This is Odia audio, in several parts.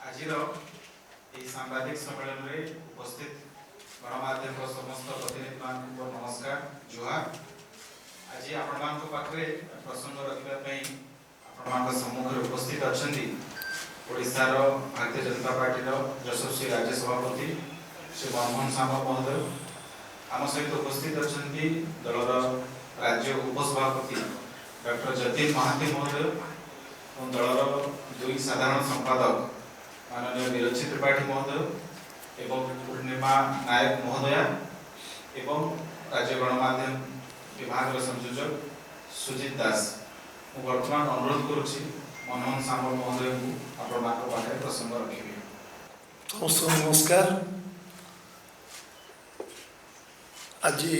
ଆଜିର ଏହି ସାମ୍ବାଦିକ ସମ୍ମିଳନୀରେ ଉପସ୍ଥିତ ଗଣମାଧ୍ୟମର ସମସ୍ତ ପ୍ରତିନିଧିମାନଙ୍କୁ ମୋର ନମସ୍କାର, ଜୁହାର। ଆଜି ଆପଣମାନଙ୍କ ପାଖରେ ପ୍ରସଙ୍ଗ ରଖିବା ପାଇଁ ଆପଣମାନଙ୍କ ସମ୍ମୁଖରେ ଉପସ୍ଥିତ ଅଛନ୍ତି ଓଡ଼ିଶାର ଭାରତୀୟ ଜନତା ପାର୍ଟିର ଯଶସ୍ୱୀ ରାଜ୍ୟ ସଭାପତି ଶ୍ରୀ ମନମୋହନ ସାମଲ ମହୋଦୟ। ଆମ ସହିତ ଉପସ୍ଥିତ ଅଛନ୍ତି ଦଳର ରାଜ୍ୟ ଉପସଭାପତି ଡକ୍ଟର ଯତୀନ ମହାନ୍ତି ମହୋଦୟ ଏବଂ ଦଳର ଦୁଇ ସାଧାରଣ ସମ୍ପାଦକ ମାନନୀୟ ବିରଞ୍ଚି ତ୍ରିପାଠୀ ମହୋଦୟ ଏବଂ ପୂର୍ଣ୍ଣିମା ନାୟକ ମହୋଦୟା ଏବଂ ରାଜ୍ୟ ଗଣମାଧ୍ୟମ ବିଭାଗର ସଂଯୋଜକ ସୁଜିତ ଦାସ। ମୁଁ ବର୍ତ୍ତମାନ ଅନୁରୋଧ କରୁଛି ମନମୋହନ ସାମଲ ମହୋଦୟଙ୍କୁ ଆପଣମାନଙ୍କ ପାଖରେ ପ୍ରସଙ୍ଗ ରଖିବେ। ସମସ୍ତଙ୍କୁ ନମସ୍କାର। ଆଜି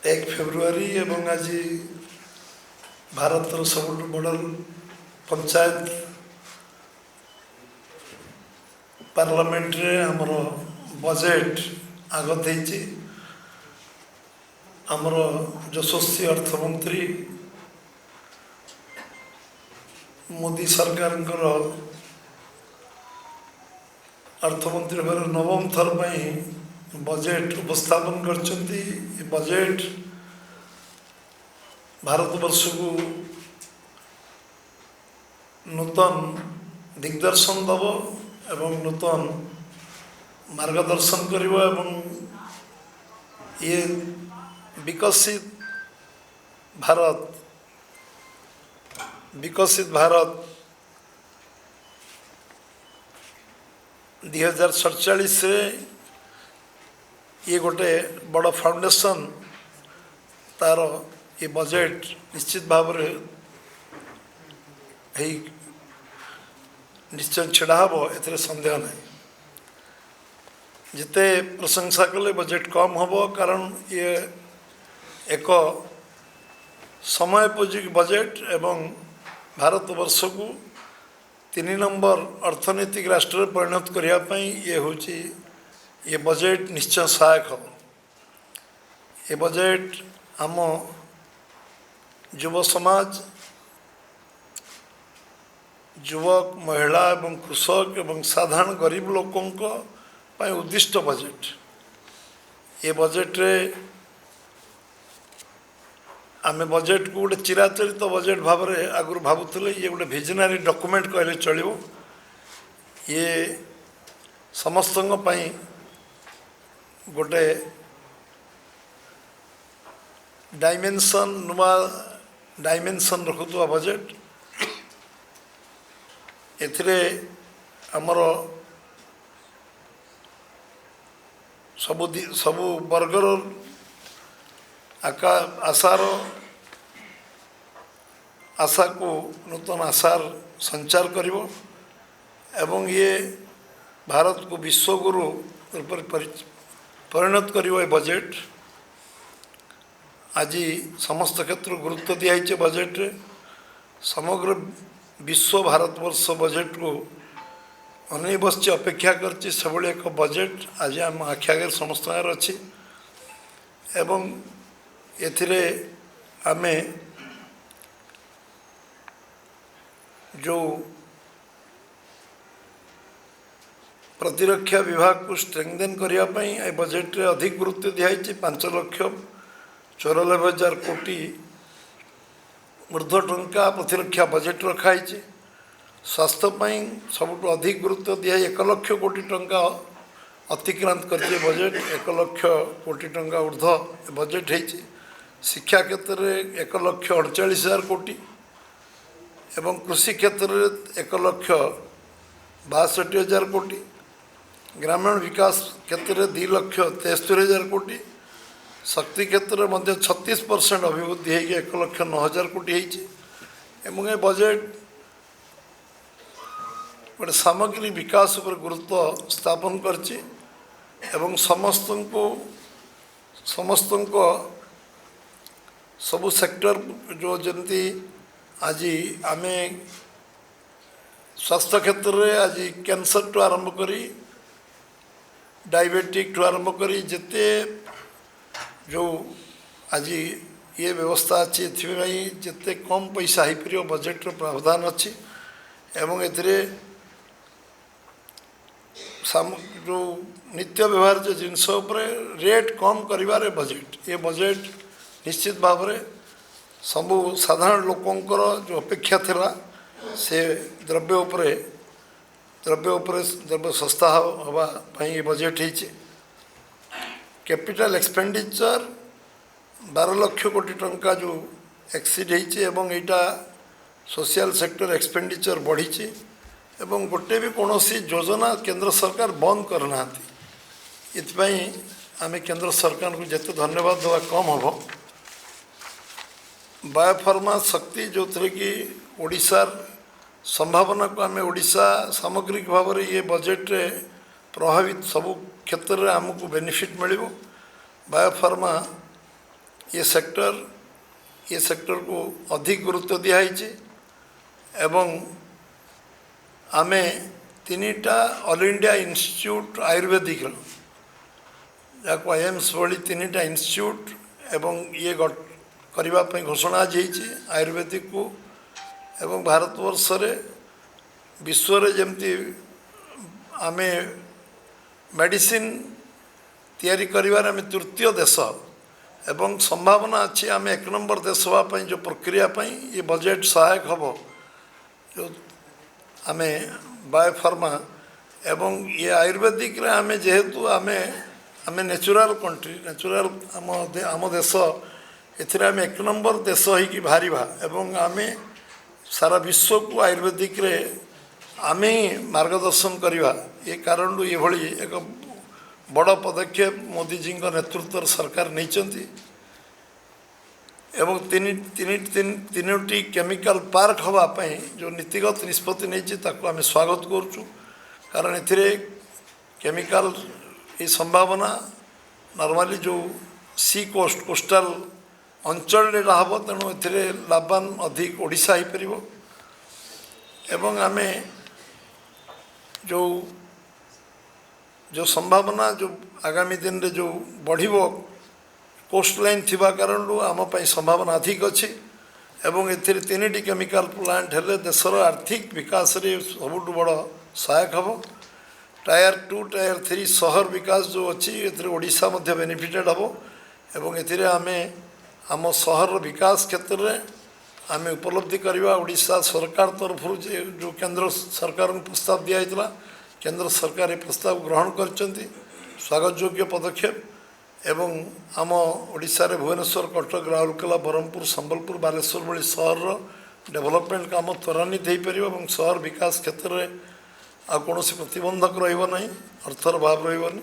1 ଫେବୃଆରୀ ଏବଂ ଆଜି ଭାରତର ସବୁଠୁ ବଡ଼ ପଞ୍ଚାୟତ ପାର୍ଲାମେଣ୍ଟରେ ଆମର ବଜେଟ୍ ଆଗତ ହେଇଛି। ଆମର ଯଶସ୍ୱୀ ଅର୍ଥମନ୍ତ୍ରୀ ମୋଦି ସରକାରଙ୍କର ଅର୍ଥମନ୍ତ୍ରୀ ଭାବରେ ନବମ ଥର ପାଇଁ ବଜେଟ୍ ଉପସ୍ଥାପନ କରିଛନ୍ତି। ଏ ବଜେଟ୍ ଭାରତବର୍ଷକୁ ନୂତନ ଦିଗ୍ଦର୍ଶନ ଦେବ ଏବଂ ନୂତନ ମାର୍ଗଦର୍ଶନ କରିବ ଏବଂ ଇଏ ବିକଶିତ ଭାରତ, ବିକଶିତ ଭାରତ 2047ରେ ଇଏ ଗୋଟେ ବଡ଼ ଫାଉଣ୍ଡେସନ୍ ତାର ଏ ବଜେଟ୍ ନିଶ୍ଚିତ ଭାବରେ ହେଇ ନିଶ୍ଚୟ ଛିଡ଼ା ହେବ, ଏଥିରେ ସନ୍ଦେହ ନାହିଁ। ଯେତେ ପ୍ରଶଂସା କଲେ ବଜେଟ୍ କମ୍ ହେବ, କାରଣ ଇଏ ଏକ ସମୟୋପଯୋଗୀ ବଜେଟ୍ ଏବଂ ଭାରତବର୍ଷକୁ 3 ନମ୍ବର ଅର୍ଥନୈତିକ ରାଷ୍ଟ୍ରରେ ପରିଣତ କରିବା ପାଇଁ ଇଏ ହେଉଛି ଏ ବଜେଟ୍ ନିଶ୍ଚୟ ସହାୟକ ହେବ। ଏ ବଜେଟ୍ ଆମ ଯୁବ ସମାଜ, ଯୁବକ, ମହିଳା ଏବଂ କୃଷକ ଏବଂ ସାଧାରଣ ଗରିବ ଲୋକଙ୍କ ପାଇଁ ଉଦ୍ଦିଷ୍ଟ ବଜେଟ୍। ଏ ବଜେଟ୍ରେ ଆମେ ବଜେଟ୍କୁ ଗୋଟେ ଚିରାଚରିତ ବଜେଟ୍ ଭାବରେ ଆଗରୁ ଭାବୁଥିଲେ, ଇଏ ଗୋଟେ ଭିଜନାରୀ ଡକୁମେଣ୍ଟ କହିଲେ ଚଳିବ। ଇଏ ସମସ୍ତଙ୍କ ପାଇଁ ଗୋଟେ ଡାଇମେନସନ୍, ନୂଆ ଡାଇମେନସନ୍ ରଖୁଥିବା ବଜେଟ୍। ଏଥିରେ ଆମର ସବୁ ବର୍ଗର ଆଶାର ଆଶାକୁ ନୂତନ ଆଶାର ସଞ୍ଚାର କରିବ ଏବଂ ଇଏ ଭାରତକୁ ବିଶ୍ୱଗୁରୁ ରୂପରେ ପରିଣତ କରିବ। ଏ ବଜେଟ୍ ଆଜି ସମସ୍ତ କ୍ଷେତ୍ରକୁ ଗୁରୁତ୍ୱ ଦିଆହେଇଛି। ବଜେଟ୍ରେ ସମଗ୍ର ବିଶ୍ୱ ଭାରତବର୍ଷ ବଜେଟ୍କୁ ଅନେଇ ବସିଛି, ଅପେକ୍ଷା କରିଛି। ସେଭଳି ଏକ ବଜେଟ୍ ଆଜି ଆମ ଆଖି ଆଗରେ ସମସ୍ତଙ୍କର ଅଛି ଏବଂ ଏଥିରେ ଆମେ ଯେଉଁ ପ୍ରତିରକ୍ଷା ବିଭାଗକୁ ଷ୍ଟ୍ରେଙ୍ଗଦେନ୍ କରିବା ପାଇଁ ଏ ବଜେଟ୍ରେ ଅଧିକ ଗୁରୁତ୍ୱ ଦିଆହେଇଛି। 5,94,000 କୋଟି ଉର୍ଦ୍ଧ୍ୱ ଟଙ୍କା ପ୍ରତିରକ୍ଷା ବଜେଟ୍ ରଖାହେଇଛି। ସ୍ୱାସ୍ଥ୍ୟ ପାଇଁ ସବୁଠୁ ଅଧିକ ଗୁରୁତ୍ୱ ଦିଆହେଇ 1 ଲକ୍ଷ କୋଟି ଟଙ୍କା ଅତିକ୍ରାନ୍ତ କରିଛି ବଜେଟ୍, 1 ଲକ୍ଷ କୋଟି ଟଙ୍କା ଉର୍ଦ୍ଧ୍ୱ ବଜେଟ୍ ହେଇଛି। ଶିକ୍ଷା କ୍ଷେତ୍ରରେ 1,39,000 କୋଟି ଏବଂ କୃଷି କ୍ଷେତ୍ରରେ 1,62,000 କୋଟି, ଗ୍ରାମୀଣ ବିକାଶ କ୍ଷେତ୍ରରେ 2,73,000 କୋଟି, ଶକ୍ତି କ୍ଷେତ୍ରରେ ମଧ୍ୟ 36% ଅଭିବୃଦ୍ଧି ହେଇକି 1,09,000 କୋଟି ହେଇଛି। ଏବଂ ଏ ବଜେଟ୍ ଗୋଟେ ସାମଗ୍ରିକ ବିକାଶ ଉପରେ ଗୁରୁତ୍ୱ ସ୍ଥାପନ କରିଛି ଏବଂ ସମସ୍ତଙ୍କ ସବୁ ସେକ୍ଟର ଯେଉଁ ଯେମିତି ଆଜି ଆମେ ସ୍ୱାସ୍ଥ୍ୟ କ୍ଷେତ୍ରରେ ଆଜି କ୍ୟାନ୍ସରଠୁ ଆରମ୍ଭ କରି ଡାଇବେଟିକ୍ଠୁ ଆରମ୍ଭ କରି ଯେତେ ଯେଉଁ ଆଜି ଇଏ ବ୍ୟବସ୍ଥା ଅଛି। ଏଥିପାଇଁ ଯେତେ କମ୍ ପଇସା ହେଇପାରିବ ବଜେଟ୍ର ପ୍ରାବଧାନ ଅଛି ଏବଂ ଏଥିରେ ଯେଉଁ ନିତ୍ୟ ବ୍ୟବହାର୍ଯ୍ୟ ଜିନିଷ ଉପରେ ରେଟ୍ କମ୍ କରିବାରେ ବଜେଟ୍, ଏ ବଜେଟ୍ ନିଶ୍ଚିତ ଭାବରେ ସବୁ ସାଧାରଣ ଲୋକଙ୍କର ଯେଉଁ ଅପେକ୍ଷା ଥିଲା ସେ ଦ୍ରବ୍ୟ ଉପରେ ଦ୍ରବ୍ୟ ଶସ୍ତା ହେବା ପାଇଁ ଏ ବଜେଟ୍ ହେଇଛି। କ୍ୟାପିଟାଲ ଏକ୍ସପେଣ୍ଡିଚର 12 ଲକ୍ଷ କୋଟି ଟଙ୍କା ଯେଉଁ ଏକ୍ସିଡ୍ ହେଇଛି ଏବଂ ଏଇଟା ସୋସିଆଲ ସେକ୍ଟର ଏକ୍ସପେଣ୍ଡିଚର ବଢ଼ିଛି ଏବଂ ଗୋଟେ ବି କୌଣସି ଯୋଜନା କେନ୍ଦ୍ର ସରକାର ବନ୍ଦ କରିନାହାନ୍ତି। ଏଥିପାଇଁ ଆମେ କେନ୍ଦ୍ର ସରକାରଙ୍କୁ ଯେତେ ଧନ୍ୟବାଦ ଦେବା କମ୍ ହେବ। ବାୟୋଫାର୍ମା ଶକ୍ତି ଯେଉଁଥିରେ କି ଓଡ଼ିଶାର ସମ୍ଭାବନାକୁ ଆମେ ଓଡ଼ିଶା ସାମଗ୍ରିକ ଭାବରେ ଇଏ ବଜେଟ୍ରେ ପ୍ରଭାବିତ ସବୁ କ୍ଷେତ୍ରରେ ଆମକୁ ବେନିଫିଟ୍ ମିଳିବ। ବାୟୋଫାର୍ମା ଏ ସେକ୍ଟର, ଏ ସେକ୍ଟରକୁ ଅଧିକ ଗୁରୁତ୍ୱ ଦିଆହେଇଛି ଏବଂ ଆମେ 3ଟା ଅଲ୍ ଇଣ୍ଡିଆ ଇନଷ୍ଟିଚ୍ୟୁଟ୍ ଆୟୁର୍ବେଦିକର, ଯାହାକୁ ଏମ୍ସ ଭଳି 3ଟା ଇନଷ୍ଟିଚ୍ୟୁଟ୍ ଏବଂ ଇଏ କରିବା ପାଇଁ ଘୋଷଣା ଆଜି ହେଇଛି ଆୟୁର୍ବେଦିକକୁ। ଏବଂ ଭାରତବର୍ଷରେ ବିଶ୍ୱରେ ଯେମିତି ଆମେ ମେଡ଼ିସିନ ତିଆରି କରିବାରେ ଆମେ ତୃତୀୟ ଦେଶ ଏବଂ ସମ୍ଭାବନା ଅଛି ଆମେ 1 ନମ୍ବର ଦେଶ ହେବା ପାଇଁ ଯେଉଁ ପ୍ରକ୍ରିୟା ପାଇଁ ଏ ବଜେଟ୍ ସହାୟକ ହେବ। ଯେଉଁ ଆମେ ବାୟୋଫାର୍ମା ଏବଂ ଇଏ ଆୟୁର୍ବେଦିକରେ ଆମେ ଯେହେତୁ ଆମେ ଆମେ ନ୍ୟାଚୁରାଲ୍ କଣ୍ଟ୍ରି, ନ୍ୟାଚୁରାଲ୍ ଆମ ଦେଶ, ଏଥିରେ ଆମେ 1 ନମ୍ବର ଦେଶ ହେଇକି ବାହାରିବା ଏବଂ ଆମେ ସାରା ବିଶ୍ୱକୁ ଆୟୁର୍ବେଦିକରେ ଆମେ ମାର୍ଗଦର୍ଶନ କରିବା। ଏ କାରଣରୁ ଏଭଳି ଏକ ବଡ଼ ପଦକ୍ଷେପ ମୋଦିଜୀଙ୍କ ନେତୃତ୍ୱରେ ସରକାର ନେଇଛନ୍ତି ଏବଂ 3ଟି କେମିକାଲ ପାର୍କ ହେବା ପାଇଁ ଯେଉଁ ନୀତିଗତ ନିଷ୍ପତ୍ତି ନେଇଛି ତାକୁ ଆମେ ସ୍ୱାଗତ କରୁଛୁ। କାରଣ ଏଥିରେ କେମିକାଲ ଏ ସମ୍ଭାବନା ନର୍ମାଲି ଯେଉଁ ସି କୋଷ୍ଟ କୋଷ୍ଟାଲ ଅଞ୍ଚଳରେ ଏଇଟା ହେବ, ତେଣୁ ଏଥିରେ ଲାଭବାନ ଅଧିକ ଓଡ଼ିଶା ହେଇପାରିବ। ଏବଂ ଆମେ ଯେଉଁ ଯେଉଁ ସମ୍ଭାବନା ଯେଉଁ ଆଗାମୀ ଦିନରେ ଯେଉଁ ବଢ଼ିବ କୋଷ୍ଟ ଲାଇନ୍ ଥିବା କାରଣରୁ ଆମ ପାଇଁ ସମ୍ଭାବନା ଅଧିକ ଅଛି ଏବଂ ଏଥିରେ 3ଟି କେମିକାଲ ପ୍ଲାଣ୍ଟ ହେଲେ ଦେଶର ଆର୍ଥିକ ବିକାଶରେ ସବୁଠୁ ବଡ଼ ସହାୟକ ହେବ। ଟାୟାର 2 ଟାୟାର 3 ସହର ବିକାଶ ଯେଉଁ ଅଛି ଏଥିରେ ଓଡ଼ିଶା ମଧ୍ୟ ବେନିଫିଟେଡ଼ ହେବ ଏବଂ ଏଥିରେ ଆମେ ଆମ ସହରର ବିକାଶ କ୍ଷେତ୍ରରେ ଆମେ ଉପଲବ୍ଧି କରିବା। ଓଡ଼ିଶା ସରକାର ତରଫରୁ ଯେ ଯେଉଁ କେନ୍ଦ୍ର ସରକାରଙ୍କୁ ପ୍ରସ୍ତାବ ଦିଆହେଇଥିଲା, କେନ୍ଦ୍ର ସରକାର ଏ ପ୍ରସ୍ତାବ ଗ୍ରହଣ କରିଛନ୍ତି, ସ୍ୱାଗତଯୋଗ୍ୟ ପଦକ୍ଷେପ। ଏବଂ ଆମ ଓଡ଼ିଶାରେ ଭୁବନେଶ୍ୱର, କଟକ, ରାଉରକେଲା, ବ୍ରହ୍ମପୁର, ସମ୍ବଲପୁର, ବାଲେଶ୍ୱର ଭଳି ସହରର ଡେଭଲପମେଣ୍ଟ କାମ ତ୍ୱରାନ୍ୱିତ ହୋଇପାରିବ ଏବଂ ସହର ବିକାଶ କ୍ଷେତ୍ରରେ ଆଉ କୌଣସି ପ୍ରତିବନ୍ଧକ ରହିବ ନାହିଁ, ଅର୍ଥର ଅଭାବ ରହିବନି।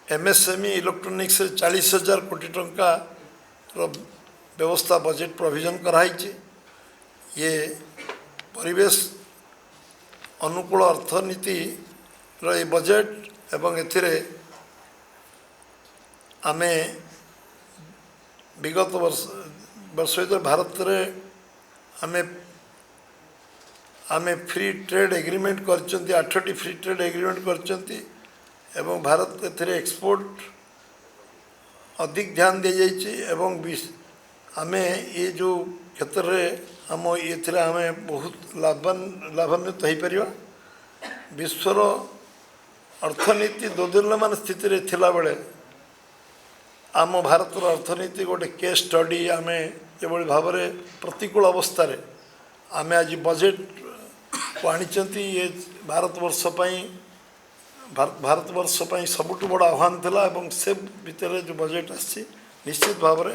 ଏମ୍ଏସ୍ଏମ୍ଇ ଇଲେକ୍ଟ୍ରୋନିକ୍ସରେ 40,000 କୋଟି ଟଙ୍କାର ବ୍ୟବସ୍ଥା ବଜେଟ୍ ପ୍ରୋଭିଜନ୍ କରାହେଇଛି। ଇଏ ପରିବେଶ ଅନୁକୂଳ ଅର୍ଥନୀତିର ଏ ବଜେଟ୍ ଏବଂ ଏଥିରେ ଆମେ ବିଗତ ବର୍ଷ ଭିତରେ ଭାରତରେ ଆମେ ଫ୍ରି ଟ୍ରେଡ୍ ଏଗ୍ରିମେଣ୍ଟ କରିଛନ୍ତି, 8ଟି ଫ୍ରି ଟ୍ରେଡ୍ ଏଗ୍ରିମେଣ୍ଟ କରିଛନ୍ତି ଏବଂ ଭାରତ ଏଥିରେ ଏକ୍ସପୋର୍ଟ ଅଧିକ ଧ୍ୟାନ ଦିଆଯାଇଛି ଏବଂ ଆମେ ଏ ଯେଉଁ କ୍ଷେତ୍ରରେ ଆମ ଏଥିରେ ଆମେ ବହୁତ ଲାଭାନ୍ୱିତ ହୋଇପାରିବା। ବିଶ୍ୱର ଅର୍ଥନୀତି ଦୋଦୁଲ୍ୟମାନ ସ୍ଥିତିରେ ଥିଲାବେଳେ ଆମ ଭାରତର ଅର୍ଥନୀତି ଗୋଟେ କେସ୍ ଷ୍ଟଡି। ଆମେ ଯେଭଳି ଭାବରେ ପ୍ରତିକୂଳ ଅବସ୍ଥାରେ ଆମେ ଆଜି ବଜେଟ୍କୁ ଆଣିଛନ୍ତି, ଇଏ ଭାରତବର୍ଷ ପାଇଁ ସବୁଠୁ ବଡ଼ ଆହ୍ୱାନ ଥିଲା ଏବଂ ସେ ଭିତରେ ଯେଉଁ ବଜେଟ୍ ଆସିଛି ନିଶ୍ଚିତ ଭାବରେ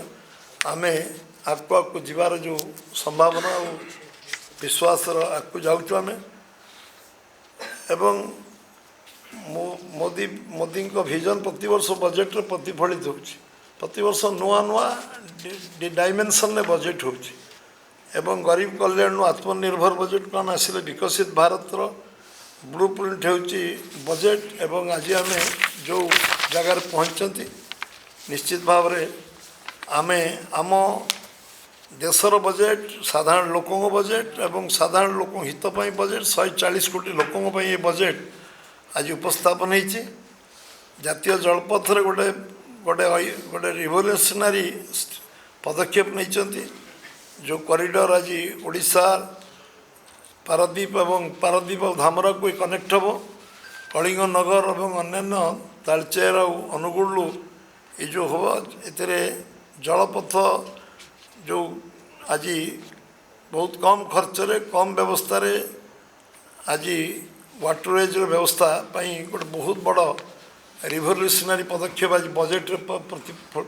ଆମେ ଆଗକୁ ଆଗକୁ ଯିବାର ଯେଉଁ ସମ୍ଭାବନା ଆଉ ବିଶ୍ୱାସର ଆଗକୁ ଯାଉଛୁ ଆମେ। ଏବଂ ମୋଦିଙ୍କ ଭିଜନ ପ୍ରତିବର୍ଷ ବଜେଟ୍ରେ ପ୍ରତିଫଳିତ ହେଉଛି, ପ୍ରତିବର୍ଷ ନୂଆ ନୂଆ ଡାଇମେନସନ୍ରେ ବଜେଟ୍ ହେଉଛି ଏବଂ ଗରିବ କଲ୍ୟାଣରୁ ଆତ୍ମନିର୍ଭର ବଜେଟ୍କୁ ଆମେ ଆସିଲେ ବିକଶିତ ଭାରତର ବ୍ଲୁ ପ୍ରିଣ୍ଟ ହେଉଛି ବଜେଟ୍ ଏବଂ ଆଜି ଆମେ ଯେଉଁ ଜାଗାରେ ପହଞ୍ଚିଛନ୍ତି ନିଶ୍ଚିତ ଭାବରେ ଆମେ ଆମ ଦେଶର ବଜେଟ୍, ସାଧାରଣ ଲୋକଙ୍କ ବଜେଟ୍ ଏବଂ ସାଧାରଣ ଲୋକଙ୍କ ହିତ ପାଇଁ ବଜେଟ୍, 140 କୋଟି ଲୋକଙ୍କ ପାଇଁ ଏ ବଜେଟ୍ ଆଜି ଉପସ୍ଥାପନ ହେଇଛି। ଜାତୀୟ ଜଳପଥରେ ଗୋଟେ ଗୋଟେ ରିଭଲ୍ୟୁସନାରୀ ପଦକ୍ଷେପ ନେଇଛନ୍ତି। ଯେଉଁ କରିଡ଼ର ଆଜି ଓଡ଼ିଶା ପାରାଦ୍ୱୀପ ଏବଂ ପାରାଦ୍ୱୀପ ଆଉ ଧାମରାକୁ କନେକ୍ଟ ହେବ, କଳିଙ୍ଗନଗର ଏବଂ ଅନ୍ୟାନ୍ୟ ତାଳଚେର ଆଉ ଅନୁଗୁଳରୁ ଏ ଯେଉଁ ହେବ, ଏଥିରେ ଜଳପଥ ଯେଉଁ ଆଜି ବହୁତ କମ୍ ଖର୍ଚ୍ଚରେ କମ୍ ବ୍ୟବସ୍ଥାରେ ଆଜି ୱାଟରୱେଜ୍ର ବ୍ୟବସ୍ଥା ପାଇଁ ଗୋଟେ ବହୁତ ବଡ଼ ରିଭଲ୍ୟୁସନାରୀ ପଦକ୍ଷେପ ଆଜି ବଜେଟ୍ରେ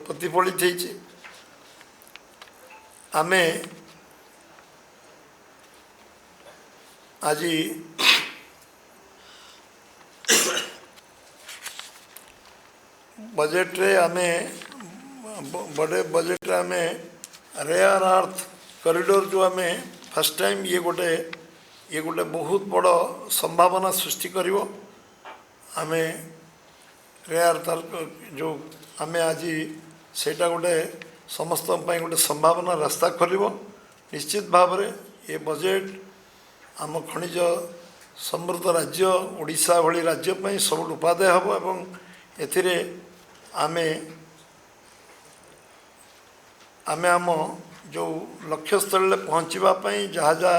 ପ୍ରତିଫଳିତ ହେଇଛି। ଆମେ ଆଜି ବଜେଟ୍ରେ ଆମେ ବଡ଼େ ବଜେଟ୍ରେ ଆମେ ରେୟାର ଆର୍ଥ କରିଡ଼ର ଯେଉଁ ଆମେ ଫାର୍ଷ୍ଟ ଟାଇମ୍ ଇଏ ଗୋଟେ ବହୁତ ବଡ଼ ସମ୍ଭାବନା ସୃଷ୍ଟି କରିବ। ଆମେ ରେୟାର ତାର ଯେଉଁ ଆମେ ଆଜି ସେଇଟା ଗୋଟେ ସମସ୍ତଙ୍କ ପାଇଁ ଗୋଟେ ସମ୍ଭାବନା ରାସ୍ତା ଖୋଲିବ। ନିଶ୍ଚିତ ଭାବରେ ଏ ବଜେଟ୍ ଆମ ଖଣିଜ ସମୃଦ୍ଧ ରାଜ୍ୟ ଓଡ଼ିଶା ଭଳି ରାଜ୍ୟ ପାଇଁ ସବୁଠୁ ଉପାଦେୟ ହେବ ଏବଂ ଏଥିରେ ଆମେ ଆମ ଯେଉଁ ଲକ୍ଷ୍ୟସ୍ଥଳୀରେ ପହଞ୍ଚିବା ପାଇଁ ଯାହା ଯାହା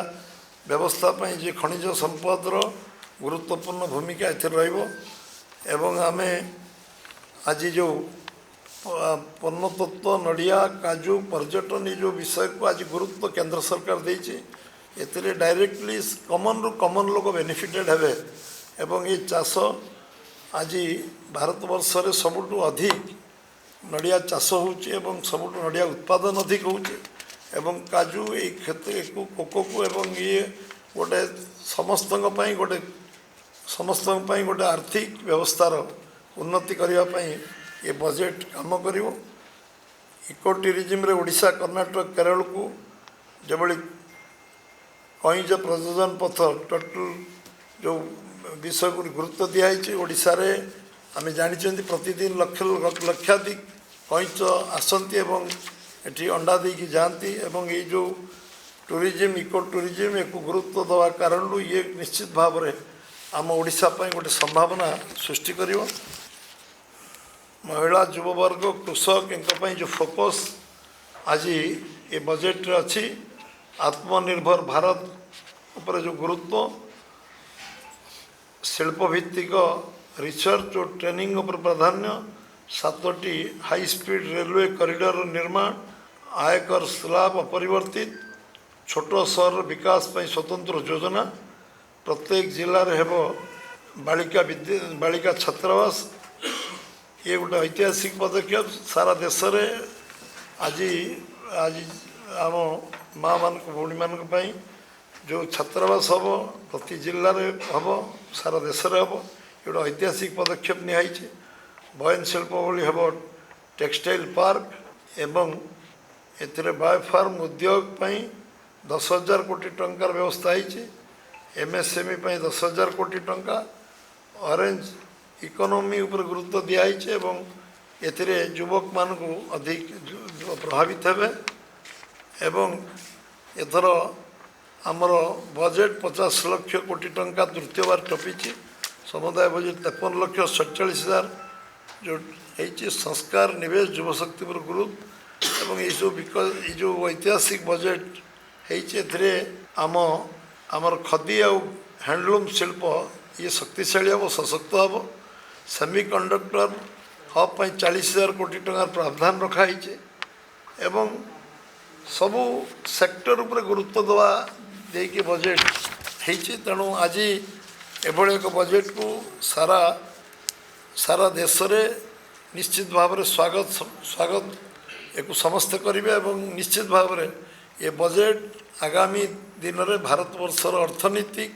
ବ୍ୟବସ୍ଥା ପାଇଁ ଯେ ଖଣିଜ ସମ୍ପଦର ଗୁରୁତ୍ୱପୂର୍ଣ୍ଣ ଭୂମିକା ଏଥିରେ ରହିବ। ଏବଂ ଆମେ ଆଜି ଯେଉଁ ପ୍ରତ୍ନତତ୍ତ୍ୱ, ନଡ଼ିଆ, କାଜୁ, ପର୍ଯ୍ୟଟନ, ଏ ଯେଉଁ ବିଷୟକୁ ଆଜି ଗୁରୁତ୍ୱ କେନ୍ଦ୍ର ସରକାର ଦେଇଛି, ଏଥିରେ ଡାଇରେକ୍ଟଲି କମନ୍ରୁ କମନ୍ ଲୋକ ବେନିଫିଟେଡ଼ ହେବେ। ଏବଂ ଏ ଚାଷ ଆଜି ଭାରତବର୍ଷରେ ସବୁଠୁ ଅଧିକ ନଡ଼ିଆ ଚାଷ ହେଉଛି ଏବଂ ସବୁଠୁ ନଡ଼ିଆ ଉତ୍ପାଦନ ଅଧିକ ହେଉଛି ଏବଂ କାଜୁ ଏଇ କ୍ଷେତ୍ରକୁ କୋକୋକୁ ଏବଂ ଇଏ ଗୋଟେ ସମସ୍ତଙ୍କ ପାଇଁ ଗୋଟେ ଆର୍ଥିକ ବ୍ୟବସ୍ଥାର ଉନ୍ନତି କରିବା ପାଇଁ ଏ ବଜେଟ୍ କାମ କରିବ। ଇକୋ ଟୁରିଜିମରେ ଓଡ଼ିଶା, କର୍ଣ୍ଣାଟକ, କେରଳକୁ ଯେଭଳି କଇଁଚ ପ୍ରଯୋଜନ ପଥ ଟଟଲ ଯେଉଁ ବିଷୟକୁ ଗୁରୁତ୍ୱ ଦିଆହେଇଛି। ଓଡ଼ିଶାରେ ଆମେ ଜାଣିଛନ୍ତି, ପ୍ରତିଦିନ ଲକ୍ଷ ଲକ୍ଷାଧିକ କଇଁଚ ଆସନ୍ତି ଏବଂ ଏଠି ଅଣ୍ଡା ଦେଇକି ଯାଆନ୍ତି। ଏବଂ ଏଇ ଯେଉଁ ଟୁରିଜିମ୍, ଇକୋ ଟୁରିଜିମ୍, ୟାକୁ ଗୁରୁତ୍ୱ ଦେବା କାରଣରୁ ଇଏ ନିଶ୍ଚିତ ଭାବରେ ଆମ ଓଡ଼ିଶା ପାଇଁ ଗୋଟେ ସମ୍ଭାବନା ସୃଷ୍ଟି କରିବ। ମହିଳା, ଯୁବବର୍ଗ, କୃଷକଙ୍କ ପାଇଁ ଯେଉଁ ଫୋକସ୍ ଆଜି ଏ ବଜେଟ୍ରେ ଅଛି, ଆତ୍ମନିର୍ଭର ଭାରତ ଉପରେ ଯେଉଁ ଗୁରୁତ୍ୱ, ଶିଳ୍ପଭିତ୍ତିକ ରିସର୍ଚ୍ଚ ଓ ଟ୍ରେନିଂ ଉପରେ ପ୍ରାଧାନ୍ୟ, ସାତଟି ହାଇ ସ୍ପିଡ୍ ରେଲୱେ କରିଡରର ନିର୍ମାଣ, ଆୟକର ସ୍ଲାବ୍ ଅପରିବର୍ତ୍ତିତ, ଛୋଟ ସହରର ବିକାଶ ପାଇଁ ସ୍ୱତନ୍ତ୍ର ଯୋଜନା, ପ୍ରତ୍ୟେକ ଜିଲ୍ଲାରେ ହେବ ବାଳିକା ଛାତ୍ରାବାସ, ଇଏ ଗୋଟେ ଐତିହାସିକ ପଦକ୍ଷେପ। ସାରା ଦେଶରେ ଆଜି ଆମ ମାଆମାନଙ୍କ, ଭଉଣୀମାନଙ୍କ ପାଇଁ ଯେଉଁ ଛାତ୍ରାବାସ ହେବ, ପ୍ରତି ଜିଲ୍ଲାରେ ହେବ, ସାରା ଦେଶରେ ହେବ, ଏ ଗୋଟେ ଐତିହାସିକ ପଦକ୍ଷେପ ନିଆହେଇଛି। ବୟନ ଶିଳ୍ପ ଭଳି ହେବ ଟେକ୍ସଟାଇଲ୍ ପାର୍କ ଏବଂ ଏଥିରେ ବାୟୋଫାର୍ମ ଉଦ୍ୟୋଗ ପାଇଁ 10,000 କୋଟି ଟଙ୍କାର ବ୍ୟବସ୍ଥା ହେଇଛି। ଏମ୍ଏସ୍ଏମ୍ଇ ପାଇଁ 10,000 କୋଟି ଟଙ୍କା। ଅରେଞ୍ଜ ଇକୋନୋମି ଉପରେ ଗୁରୁତ୍ୱ ଦିଆହେଇଛି ଏବଂ ଏଥିରେ ଯୁବକମାନଙ୍କୁ ଅଧିକ ପ୍ରଭାବିତ ହେବେ। ଏବଂ ଏଥର ଆମର ବଜେଟ୍ 50 ଲକ୍ଷ କୋଟି ଟଙ୍କା ତୃତୀୟବାର ଟପିଛି। ସମୁଦାୟ ବଜେଟ୍ 53,47,000 ଯେଉଁ ହେଇଛି। ସଂସ୍କାର, ନିବେଶ, ଯୁବଶକ୍ତି ଉପରେ ଗୁରୁତ୍ୱ ଏବଂ ଏଇସବୁ ଏଇ ଯେଉଁ ଐତିହାସିକ ବଜେଟ୍ ହେଇଛି, ଏଥିରେ ଆମର ଖଦି ଆଉ ହ୍ୟାଣ୍ଡଲୁମ୍ ଶିଳ୍ପ ଇଏ ଶକ୍ତିଶାଳୀ ହେବ, ସଶକ୍ତ ହେବ। ସେମି କଣ୍ଡକ୍ଟର ହବ୍ ପାଇଁ 40,000 କୋଟି ଟଙ୍କାର ପ୍ରାବଧାନ ରଖାହେଇଛି ଏବଂ ସବୁ ସେକ୍ଟର ଉପରେ ଗୁରୁତ୍ୱ ଦେବା ଦେଇକି ବଜେଟ୍ ହେଇଛି। ତେଣୁ ଆଜି ଏଭଳି ଏକ ବଜେଟ୍କୁ ସାରା ସାରା ଦେଶରେ ନିଶ୍ଚିତ ଭାବରେ ସ୍ୱାଗତ ୟାକୁ ସମସ୍ତେ କରିବେ। ଏବଂ ନିଶ୍ଚିତ ଭାବରେ ଏ ବଜେଟ୍ ଆଗାମୀ ଦିନରେ ଭାରତବର୍ଷର ଅର୍ଥନୀତିକ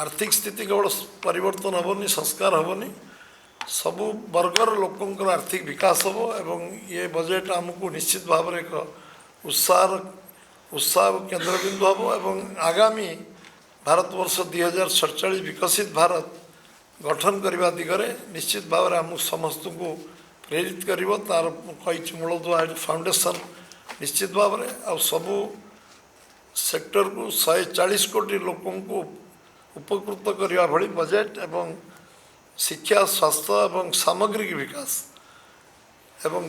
ଆର୍ଥିକ ସ୍ଥିତି କେବଳ ପରିବର୍ତ୍ତନ ହେବନି, ସଂସ୍କାର ହେବନି, ସବୁ ବର୍ଗର ଲୋକଙ୍କର ଆର୍ଥିକ ବିକାଶ ହେବ। ଏବଂ ଏ ବଜେଟ୍ ଆମକୁ ନିଶ୍ଚିତ ଭାବରେ ଏକ ଉତ୍ସାହ କେନ୍ଦ୍ରବିନ୍ଦୁ ହେବ ଏବଂ ଆଗାମୀ ଭାରତବର୍ଷ 2047 ବିକଶିତ ଭାରତ ଗଠନ କରିବା ଦିଗରେ ନିଶ୍ଚିତ ଭାବରେ ଆମକୁ ସମସ୍ତଙ୍କୁ ପ୍ରେରିତ କରିବ। ତାର ମୁଁ କହିଛି ମୂଳଦୁଆ, ଫାଉଣ୍ଡେସନ୍ ନିଶ୍ଚିତ ଭାବରେ। ଆଉ ସବୁ ସେକ୍ଟରକୁ 140 କୋଟି ଲୋକଙ୍କୁ ଉପକୃତ କରିବା ଭଳି ବଜେଟ୍ ଏବଂ ଶିକ୍ଷା, ସ୍ୱାସ୍ଥ୍ୟ ଏବଂ ସାମଗ୍ରିକ ବିକାଶ। ଏବଂ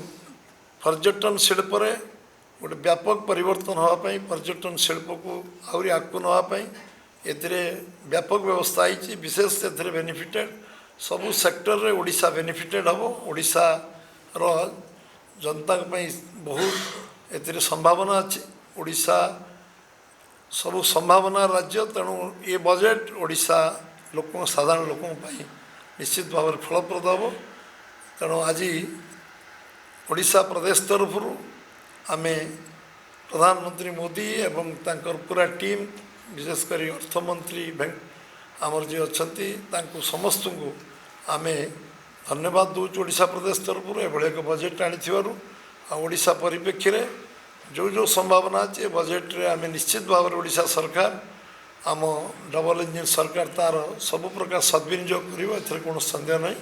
ପର୍ଯ୍ୟଟନ ଶିଳ୍ପରେ ଗୋଟେ ବ୍ୟାପକ ପରିବର୍ତ୍ତନ ହେବା ପାଇଁ, ପର୍ଯ୍ୟଟନ ଶିଳ୍ପକୁ ଆହୁରି ଆଗକୁ ନେବା ପାଇଁ ଏଥିରେ ବ୍ୟାପକ ବ୍ୟବସ୍ଥା ହେଇଛି। ବିଶେଷ ଏଥିରେ ବେନିଫିଟେଡ଼ ସବୁ ସେକ୍ଟରରେ ଓଡ଼ିଶା ବେନିଫିଟେଡ଼ ହେବ। ଓଡ଼ିଶାର ଜନତାଙ୍କ ପାଇଁ ବହୁତ ଏଥିରେ ସମ୍ଭାବନା ଅଛି। ଓଡ଼ିଶା ସବୁ ସମ୍ଭାବନା ରାଜ୍ୟ। ତେଣୁ ଏ ବଜେଟ୍ ଓଡ଼ିଶା ଲୋକଙ୍କ, ସାଧାରଣ ଲୋକଙ୍କ ପାଇଁ ନିଶ୍ଚିତ ଭାବରେ ଫଳପ୍ରଦ ହେବ। ତେଣୁ ଆଜି ଓଡ଼ିଶା ପ୍ରଦେଶ ତରଫରୁ ଆମେ ପ୍ରଧାନମନ୍ତ୍ରୀ ମୋଦି ଏବଂ ତାଙ୍କର ପୁରା ଟିମ୍, ବିଶେଷ କରି ଅର୍ଥମନ୍ତ୍ରୀ ଆମର ଯିଏ ଅଛନ୍ତି, ତାଙ୍କୁ ସମସ୍ତଙ୍କୁ ଆମେ ଧନ୍ୟବାଦ ଦେଉଛୁ ଓଡ଼ିଶା ପ୍ରଦେଶ ତରଫରୁ ଏଭଳି ଏକ ବଜେଟ୍ ଆଣିଥିବାରୁ। ଆଉ ଓଡ଼ିଶା ପରିପ୍ରେକ୍ଷୀରେ ଯେଉଁ ଯେଉଁ ସମ୍ଭାବନା ଅଛି, ଏ ବଜେଟ୍ରେ ଆମେ ନିଶ୍ଚିତ ଭାବରେ ଓଡ଼ିଶା ସରକାର, ଆମ ଡବଲ ଇଞ୍ଜିନ୍ ସରକାର ତା'ର ସବୁ ପ୍ରକାର ସଦ୍ବିନିଯୋଗ କରିବ, ଏଥିରେ କୌଣସି ସନ୍ଦେହ ନାହିଁ।